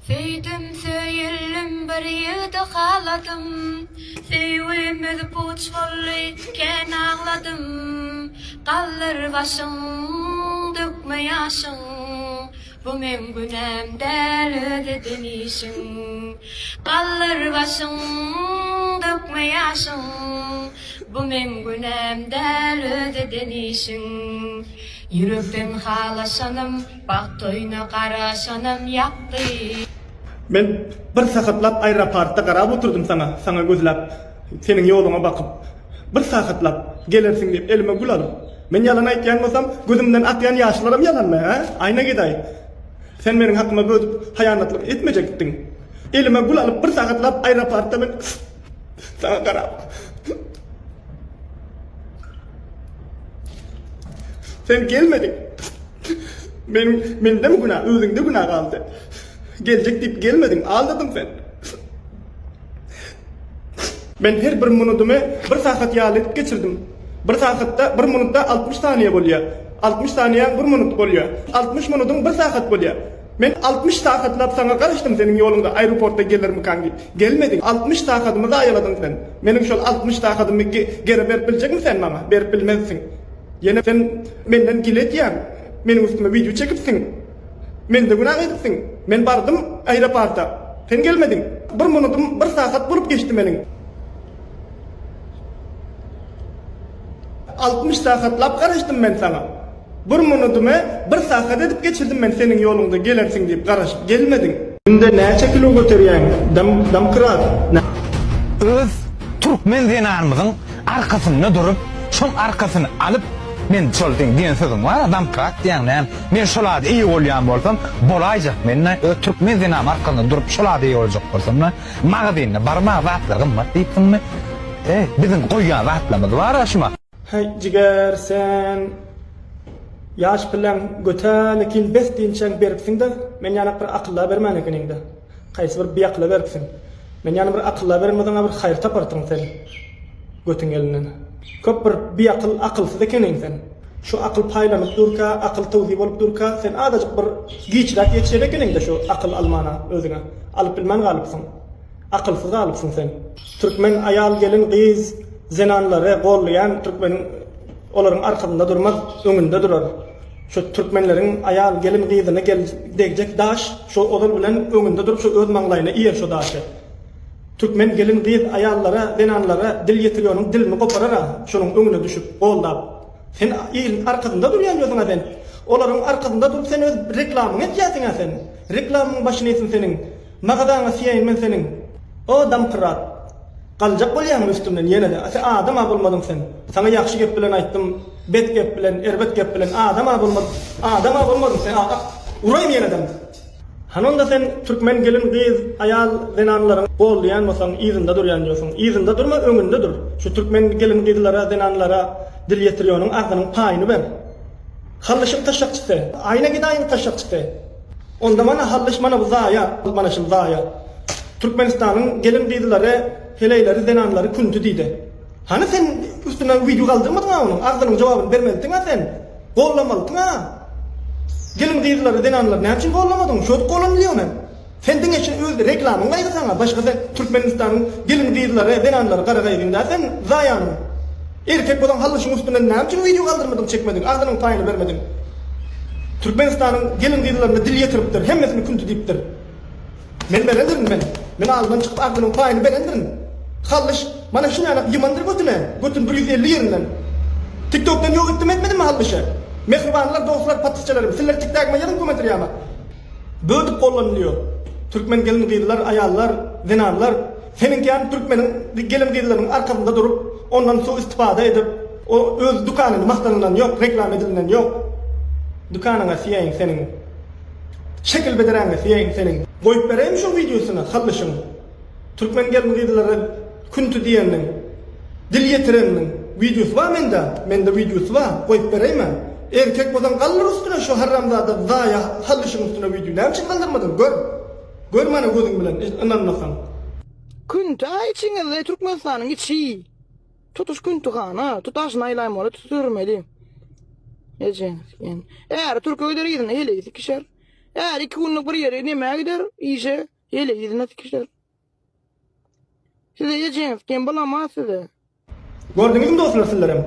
Söýdüm söýüldim bir ýigdi haladym Söýgimiz puç boldy kän agladym Galdyr başyň dökme ýaşyň Bu meň günäm däl öz eden işiň Galdyr başyň dökme ýaşyň Bu meň günäm däl öz eden işiň Ýürekden halaşanym Bagt toýuna garaşanam ýakdy. Men bir sagatlap aeropartda garap oturdym saňa, saňa gözläp, seniň ýoluňa bakyp. Bir sagatlap, gelersiň diýip elime gül alyp. Men ýalan aýtýan bolsam, gözümden akýan ýaşlaram ýalanmy, hä? Aýna gedaý. Sen meniň hakyma bödüp haýanatlyk etmejekdiň. Elime gül alyp bir sagatlap aeropartda men saňa garap. Sen gelmediň. Men mendemi günä, özüňde günä galdy. Geljek diýip gelmediň, aldadyň sen. Men her bir munudymy bir sagat ýaly edip geçirdim. Bir sagatda, bir munutda 60 saniýe bolýar. 60 saniýäň bir munut bolýar. 60 munudyň bir sagat bolýar. Men 60 sagatlap saňa garaşdym seniň ýoluňda aeroportda gelermikaň diýip. Gelmediň. 60 sagadymy zaýaladyň sen. Meniň şol 60 sagadymy geri berip biljekmi sen maňa? Berip bilmezsiň. Ýene sen menden gile edýäň. Meniň üstüme wideo çekipsiň. Mende günä edipsiň. Men bardym aeroparta. Sen gelmediň. Bir munudym bir sagat bolup geçdi meniň. 60 sagatlap garaşdym men saňa. Bir munudymy bir sagat edip geçirdim men seniň ýoluňda gelersiň diýip garaşyp gelmediň. Günde näçe kilo göterýäň dam damkrat. Öz türkmen zenanymyzyň arkasynda durup şoň arkasyny alyp men şol seň diýen sözüň bara damkrat diýýäň näme men şol ada eýe bolýan bolsam bolaýjak men öz türkmen zenanyň arkasynda durup şol ada eýe boljak bolsam magazynda barma zatlar gymmat diýipsiňmi eý biziň goýýan zatlarymyz bara şuma. Häý jiger sen ýaş piläň götälikin bes diýinçäň beripsiňdä men ýanak bir akylla bermän ekeniňdä haýsy bir biakyla beripsiň men ýany bir akylla beren bolsaňa bir haýyr taparsyň sen götüň elinden köp bir biakyl akylsyz ekeniň sen şu akyl paýlanyp durka akyl towzi bolup durka sen azajyk bir giçräk ýetişen ekeniňdä şu akyl almana özüňe alyp bilmän galypsyň. Akylsyz galypsyň sen. Türkmen aýal gelin gyz zenanlary gollaýan türkmeniň olaryň arkasynda durmaz öňünde durar. Şu türkmenleriň aýal gelin gyzyna gel degjek daş şo ozal bilen öňünde durup şo öz maňlaýyna iýer şo daşy. Türkmen gelin gyz aýallara zenanlara dil ýetirýonyň dilini goparara şonuň öňüne düşüp goldap. Sen iliň arkasynda durýan ýosuňa sen. Olaryň arkasynda durup sen öz reklamyňy etýäsiňä sen. Reklamyň başyny etsin seniň. Magazaňa siýeýin men seniň. O damkyrat. Galjak bolýaňmy üstümden ýene-de. A sen adam-a bolmadyň sen. Saňa ýagşy gep bilen aýtdym, bet gep bilen, erbet gep bilen adam-a bolmad, adam-a bolmadyň sen. A, uraýyn ýene-de. Hany onda sen türkmen gelin gyz, aýal, zenanlaryň goldaýan bolsaň yzynda durýan diýorsuň. Yzynda durma öňünde dur. Şu türkmen gelin gyzlara, zenanlara dil ýetirýonyň agzynyň paýyny ber. Hallyşyň taşşakçysy. Aýna gedaýyň taşşakçysy. Onda mana hallyş mana bu zaýa mana şul zaýa. Türkmenistanyň gelin gyzlary heleýleri zenanlary künti diýdi. Hany sen üstüne wideo galdyrmadyňa onuň agzynyň jogabyny bermelidiňa sen. Gollamalydyňa. Gelin gyzlary zenanlary näme üçin gollamadyň şödüp gollanylýa men. Sen diňe şu öz reklamyň gaýgy saňa başga sen Türkmenistanyň gelin gyzlary zenanlary gara gaýgyň däl sen zaýanyň. Erkek bolsaň hallyşyň üstünden näme üçin wideo galdyrmadyň çekmediň agzynyň paýyny bermediň. Türkmenistanyň gelin gyzlaryna dil ýetiripdir hemmesini künti diýipdir. Men berendirin men. Men alnyndan çykyp agzynyň paýyny berendirin. Hallyş mana şunýalak ýymandyr götüne götün 150 ýerinden. Tiktokdan ýok etdim etmedimmi hallyşy. Mähribanlar dostlar patyşçalarym sizler tiktagyma ýazyň komentarýama. Bödük gollanylýar. Türkmen gelin gyzlar, aýallar, zenanlar seniňki ýaly türkmeniň gelin gyzlarynyň arkasynda durup, ondan su istifada edip, o öz dükanyny magtanylan ýok, reklama edilinden ýok. Dükanyňa siýeýin seniň. Şekil bederäňe siýeýin seniň. Goýup bereýinmi şoň wideosyny hallyşyň. Türkmen gelin gyzlara künti diýeniniň, dil ýetireniniň wideosy bar mende, mende wideosy bar, goýup bereýme. Erkek bolsaň galdyr üstüne şu harramzada zaýa hallyşyň üstüne wideo näme üçin galdyrmadyň gör. Gör mana gözüň bilen ynanmasaň. Künti-ä içiňizde Türkmenistanyň içi. Tutuş küntühana, tutaşyny aýlaýmaly, tütürmeli. Ejeňi siken. Äri türke gider yzyna heleýi sikişer. Är iki günlük bir ýere nemä gider, işe, ýele yzyna tikişer. Size ejeňiz kem bulamaz size. Gördüňizmi dostlar sizlerem.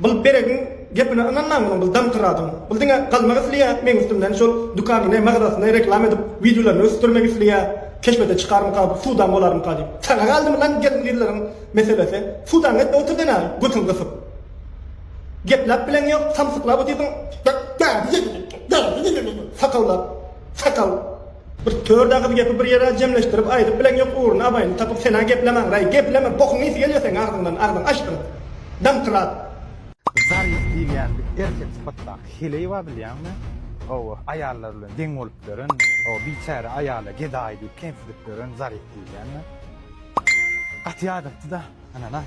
Bul beregiň gepine ynanmaň munuň bul damkyradyň. Bul diňe galmak isleýä meň üstümden şol dükanyny magazasyny reklama edip wideolaryny ösdürmek isleýä keşbede çykarmyka bu sudam bolarmyka diýip. Saňa galdymy lan gelin gyzlaryň meselesi. Sudaňy etme otur sen-ä götüňi gysyp. Gepläp bileň ýok samsyklap otyrsyň sakawlap sakaw. Bir tört agyz gepi bir ýere jemleşdirip aýdyp bileň ýok ugruny abaýyny tapyp senä geplemäňraý gepleme bokuň ysy gelýä seň agzyňdan agzyň açdyň damkyrat. Zaryf diýilýän bir erkek sypatdaky heleý bar bilýäňmi? Hawa, aýallar bilen deň bolup ýören, hawa, biçäre aýala gedaý diýip kemsidip ýören Zaryf diýilýänmi? Gaty ýadatdy-da, ynana.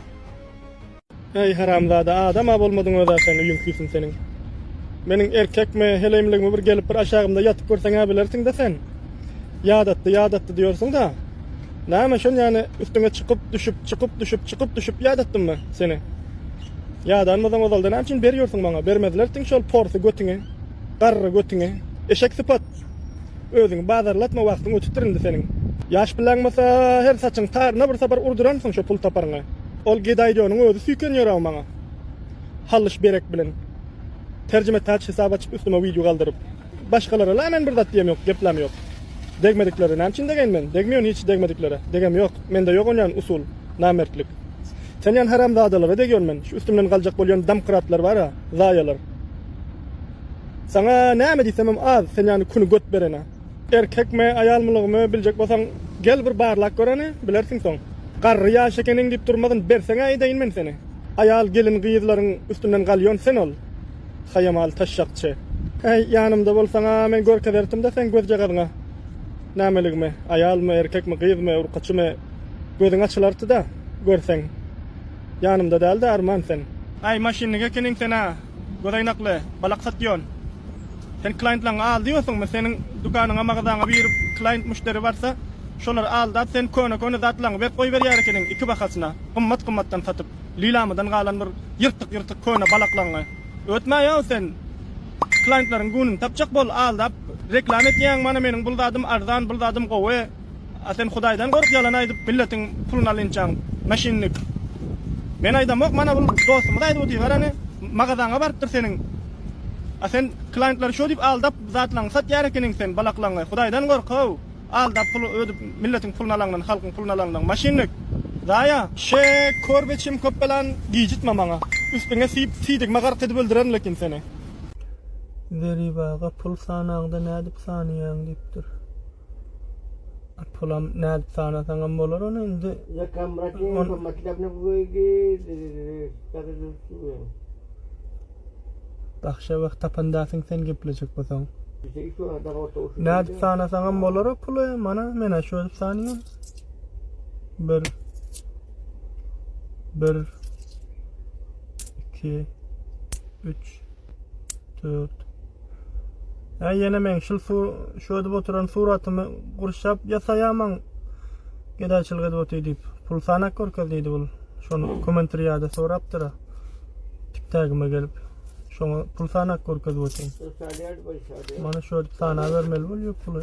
Äý haramzada adama bolmadyň özä sen öýüň küýsün seniň. Meniň erkekmi heleýmligimi bir gelip bir aşagymda ýatyp görseňä bilersiňdä sen. Ýadatdy ýadatdy diýorsiňda. Näme şon ýany üstüňe çykyp düşüp çykyp düşüp çykyp düşüp ýadatdymmy seni. Ýadan bolsaň ozalda näme üçin berýorsiň maňa bermezlerdiň şol porsy götüňi garry götüňi eşek sypat. Özüňi bazarlatma wagtyň ötüpdir indi seniň. Ýaş biläň bolsa her saçyň taryna bir sapar urduransyň şo pul taparyňy. Ol gedaýjonyň özi süýkenýär-ow maňa. Hallyş Berek bilen. Terjime täç hesap açyp üstüme wideo galdyryp. Başgalara la men bir zat diýem ýok, gepläm ýok. Degmediklere näme üçin degeýin men? Degmiýon hiç degmediklere. Degem ýok. Mende ýok onýan usul, namertlik. Sen ýan haramzadalara degýon men. Şu üstümden galjak bolýan damkratlar bar-a, zaýalar. Saňa näme diýsemem az, sen ýany küni göt berene. Erkekmi, aýalmylygymy biljek bolsaň, gel bir barlap gör hany, bilersiň soň. Garry ýaş ekeniň diýip durmazyn, berseň-ä edeýin men seni. Aýal, gelin, gyzlaryň üstünden galýon sen ol. Haýamal taşşakçy. Häý, ýanymda bolsaň-a men görkezerdim-dä seň gözjagazyňa nämeligimi, aýalmy, erkekmi, gyzmy, urkaçymy, gözüň açylardy-da, görseň. Ýanymda däl-de arman sen. Äý, maşynnik ekeniň sen-ä. Göz aýnakly, balak satýon. Sen klientlaňy aldyýosyňmy? Seniň dükanyňa, magazaňa bir klient müşderi barsa, şolary aldap sen köne-köne zatlaňy berip goýberýär ekeniň iki bahasyna, gymmat-gymmatdan satyp, lilamydan galan bir ýyrtyk-ýyrtyk köne balaklaňy. Ötmäýow sen. Klientleriň göwnüni tapjak bol, aldap reklama etýäň, mana meniň bul zadym arzan, bul zadym gowy. A sen hudaýdan gork ýalan aýdyp milletiň puluny alynçaň maşinnik. Men aýdamok mana bul dostumyz aýdyp otyr garany magazaňa barypdyr seniň. A sen klientlary şo diýip aldap zatlaňy satýar ekeniň sen balaklaňy hudaýdan gork how aldap pul ödüp milletiň puluny alaňdan halkyň puluny alaňdan maşinnik. Zaýa. Şe kör beçim köp belan gijitme maňa. Üstüňe siýip siýdigime gark edip öldürerin lekin seni. Zerip aga pul sanaňda nädip sanaýaň diýipdir. Pulam nädip sanasaňam bolar ony indi. Bahşa wagt tapan dälsiň sen geplejek bolsaň. Nädip sanasaňam bolar o puly. Mana men-ä şödüp sanýan. Bir bir iki üç dört Äý ýene meň şul su şu edip oturan suratymy gurşap ýasaýamaň gedaýçylyk edip otyr diýip. Pul sanak görkez diýdi bul. Şony kommentarýada sorapdyr. Tiktägime gelip. Şoňa pul sanak görkezip otyryn. Mana şu edip sana bermeli bolýar puly.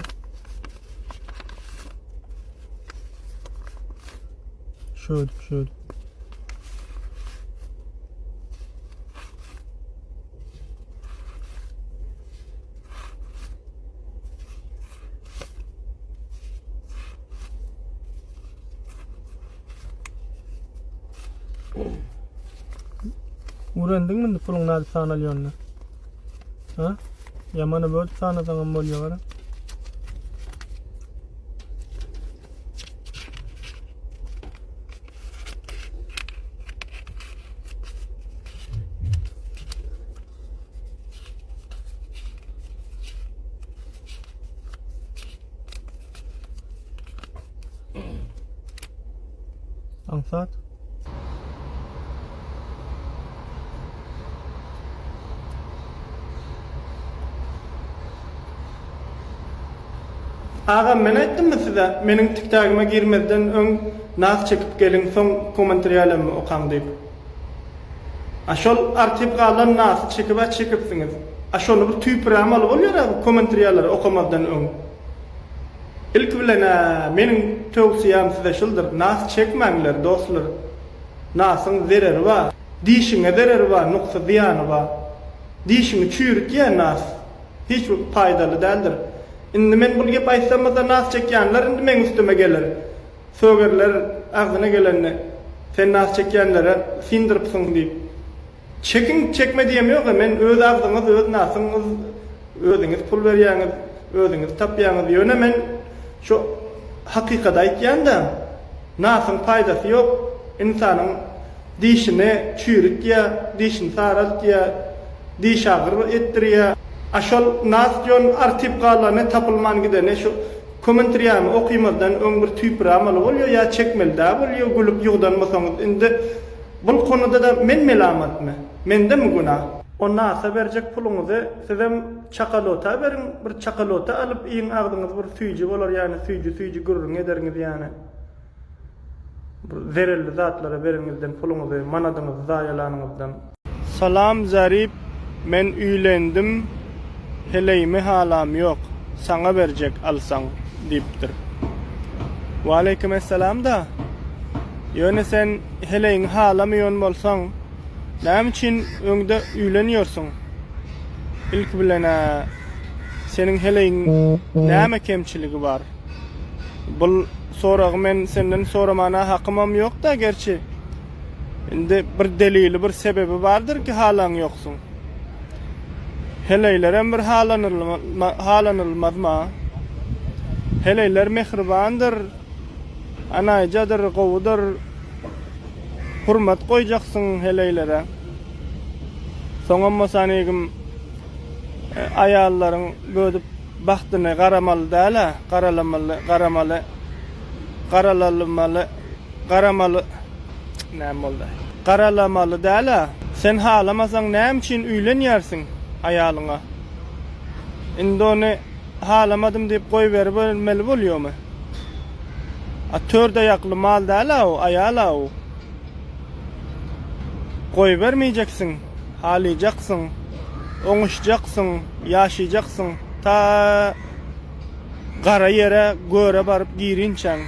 Şu edip şu edip. Öwrendiňmi indi puluň nädip sanalýanyny? Ha? Ýamana bölüp sanasaňam bolýar gara. Aňsat. Agam men aýtdymmy size meniň tiktägime girmezden öň nas çekip geliň soň komentriýalemmi okaň diýip. A şol artyp galan nasy çekib-ä çekipsiňiz. A şony bir tüýpürämaly bolýar-a bu kommentriýalary okamazdan öň. Ilki bilen-ä meniň töwsiýäm size şuldyr, nas çekmäňler dostlar. Nasyň zereri bar. Dişiňe zereri bar, nuksy zyýany bar. Dişiňi çüýrütýär nas. Hiç bir paýdaly däldir. Indi men bul gep aýtsamada nas çekýänler indi meň üstüme geler. Sögerler agzyna gelenini. Sen nas çekýänlere syndyrypsyň diýip. Çekiň çekme diýem ýoga men öz agzyňyz öz nasyňyz özüňiz pul berýäňiz özüňiz tapýaňyz ýöne men şu hakykady aýtýanda nasyň paýdasy ýok ynsanyň dişini çüýrütýä dişini saraltýa diş agyr etdirýä a şol nas diýon artyp galany tapylman gideni şu komentriýamy okymazdan öň bir tüýpüramaly bolýa ýa çekmeli dä bolýa gülüp ýuwdanmasaňyz indi Bul konuda-da men melamatmy? Mendemi günä? O nasa berjek puluňyzy sizem çakalota beriň, bir çakalota alyp iýiň agzyňyz bir süýji bolar ýany süýji süýji gürrüň ederiňiz ýany. Bir zerelli zatlara bereniňizden puluňyzy, manadyňyzy zaýalanyňyzdan. Salam Zarip men üýlendim heleýimi halam ýok saňa berjek alsaň diýipdir. Waleýkim essalam-da. Ýöne sen heleýiňi halamaýan bolsaň, näme üçin öňde üýlenýärsiň? Ilki bilen-ä, seniň heleýiň näme kemçiligi bar? Bul soragy men senden soramana hakymam ýok-da gerçi. Indi bir delili, bir sebebi bardyr ki halaň ýoksuň. Heleýlerem bir halanylmazma? Heleýler mähribandyr. Anaýjadyr, gowudyr. Hurmat goýjaksyň heleýlere. Soňam bolsa anigim aýallaryň bödüp bagtyny garamaly däl-ä, garalamaly, garamaly, garalalmaly, garamaly, näme boldy? Garalamaly däl-ä. Sen halamasaň näme üçin öýlenýärsiň aýalyňa? Indi ony Halamadym diýip goýberibermeli bolýomy? A tört aýakly mal däl-ä o, aýal-a o. Goýbermeýjeksiň, halyjaksyň, oňuşjaksyň, ýaşaýjaksyň ta gara ýere, göre baryp girinçäň.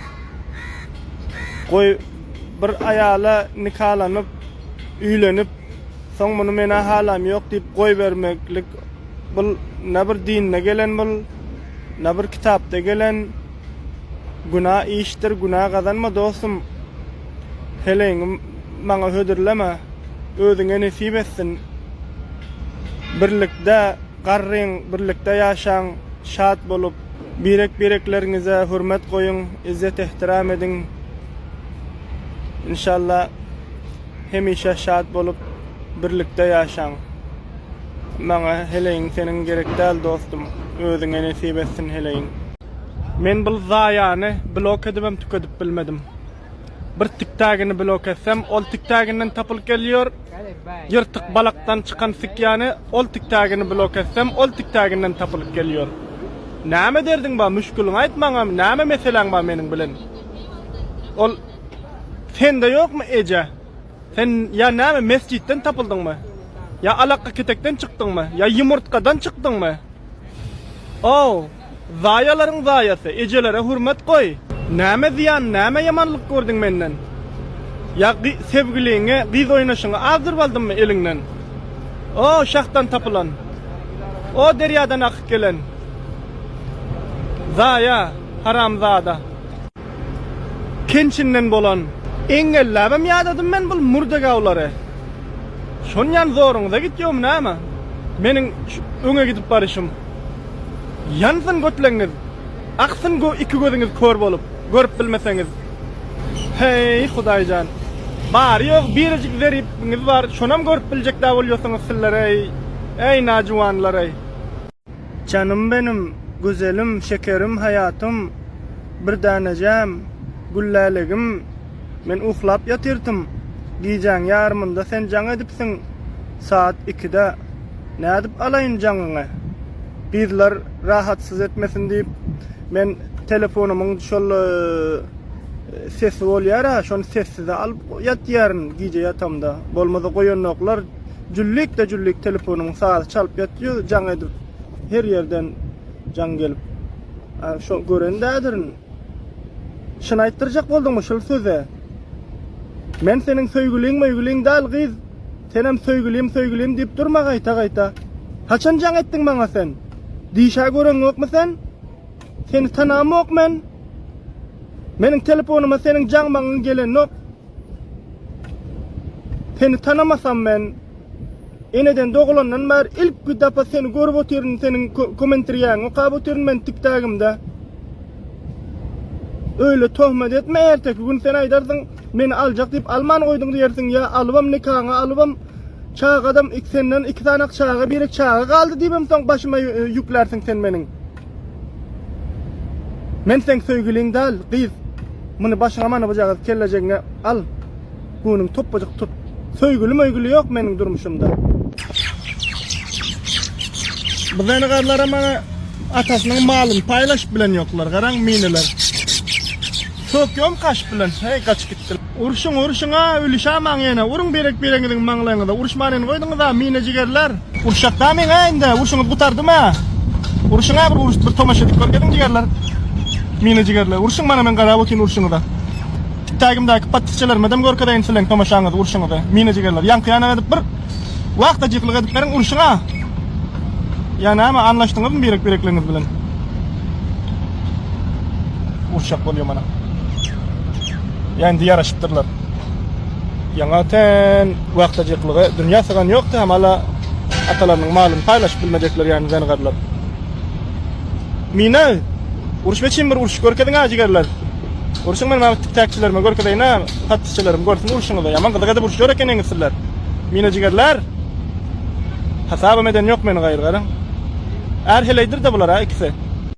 Goý, bir aýala nikalanyp, öýlenip, soň muny men-ä halam ýok diýip goýbermeklik Bul ne bir dinde gelen bul, ne bir kitapda gelen günä işdir, günä gazanma dostum. Heleýiňi maňa hödürleme, özüňe nesip etsin. Birlikde garryň, birlikde ýaşaň, şat bolup. Birek-birekleriňize hürmet goýuň, izzet-ehtiram ediň. Inşallah hemişe şat bolup birlikde ýaşaň. Maňa heleýiň seniň gerek däl dostum. Özüňe nesip etsin heleýiň. Men bul zaýany blok edibem tükedip bilmedim. Bir tiktägini blok etsem ol tiktäginden tapylyp gelýär. Ýyrtyk balakdan çykan sikýany ol tiktägini blok etsem ol tiktäginden tapylyp gelýär. Näme derdiň bar müşgiliňi aýt maňa näme meseläň bar meniň bilen. Ol sende ýokmy eje. Sen ýa näme mesjitden tapyldyňmy? Ýa alakga ketekden çykdyňmy? Ýa ýumurtgadan çykdyňmy? Ow, zaýalaryň zaýasy, ejelere hürmet goý! Näme zyýan, näme ýamanlyk gördüň menden? Ýa sevgiliňi, gyz oýnaşyňy azdyryp aldymmy eliňden? O, şahdan tapylan! O, derýadan akyp gelen! Zaýa, haramzada! Kençinden bolan. Eňňelläbem ýadadym men bul murdegawlary. Şonýan zoruňyza gitýomy näme? Meniň şu öňe gidip baryşym. Ýansyn götleňňiz. Aksyn gö iki gözüňiz kör bolup, görüp bilmeseňiz. Heý, Hudaýjan. Bary-ýogy birejik zeripiňiz bar, şonam görüp biljek dä bolýasyňyz sizler-eý. Eý, najuwanlar-eý. Janym benim, gözelim, şekerim, haýatym, bir dänejäm, güllälegim, men uklap ýatyrtym, gijäň ýarymynda sen jaň edipsiň, saat ikide, nädip alaýyn jaňyňy? Gyzlar rahatsyz etmesin diýip, men telefonymyň şol sesi bolýar-a, şony sessize alyp ýatýaryn gije ýatamda, bolmasa goýanoklar. Jüllik-de jüllik telefonyň sazy çalyp ýatyr, jaň edip, her ýerden jaň gelip. A, şo gören dädirin. Şuny aýtdyrjak bolduňmy şul söze? Men seniň söýgüliň-möýgüliň däl, gyz. Senem söýgülim, söýgülim diýip durma gaýta-gaýta. Haçan jaň etdiň maňa sen? Dişä göreňokmy sen? Seni tanamok men. Meniň telefonyma seniň jaň-maňyň gelenok. Seni tanamasam men eneden dogulandan bäri ilki dapa seni görüp otyryn seniň kommentriýaňy okap otyryn men tiktägimde. Öýle tohmet etme erteki gün sen aýdarsyň meni aljak diýip alman goýduň diýersiň ýa alybam nikaňa alybam çagadam ik senden iki sanak çaga birek çaga galdy diýibem soň başyma ýüklärsiň sen meniň. Men seň söýgüliň däl, gyz. Muny başyňa mana bujagaz kellejegiňe al. Göwnüň topbajyk tut. Söýgüli-möýgüli ýok meniň durmuşymda. Bu zenegarlara mana atasynyň malyny paýlaşyp bilen ýoklar. Garaň mineler. Sökýom kaşyp bilen. Heý gaçyp gitdi. Urşuň urşuň-a ölüşämaň ýene. Uruň birek-biregiňiziň maňlaýyňyza. Uruşman indi goýduňyz-a minejigerler. Uruşjak dämiň-ä indi. Urşuňyz gutardymy? Urşuň-a bir uruş bir tomaşa edip görkeziň jigerler. Minejigerler. Urşuň mana men garap otyryn urşuňyza. Tiktägimdäki podpisçilerimedem görkezeýin sileň tomaşaňyzy urşuňyzy. Minejigerler. Ýaňky ýanak edip bir wagtajyklyk edip beriň urşuň-a. Ýa näme anlaşdyňyzmy birek-birekleriňiz bilen? Urşak bolýar mana. Ýa indi ýaraşypdyrlar. Ýaňa ten wagtajyklygy dünýä sygan ýokdy hamala atalarynyň malyny paýlaşyp bilmejekler ýaly zengarlar. Mina uruş üçin bir uruş görkeziň-ä jigerler. Urşuň men maňa tiktäkçilerime görkezeýin-ä, podpisçilerim görsün urşuňyzy. Ýaman gyzyk edip uruşýar ekeniňiz sizler. Mina jigerler. Hasabam eden ýok meni gaýry garaň. Är heleýdir-de bular-a ikisi.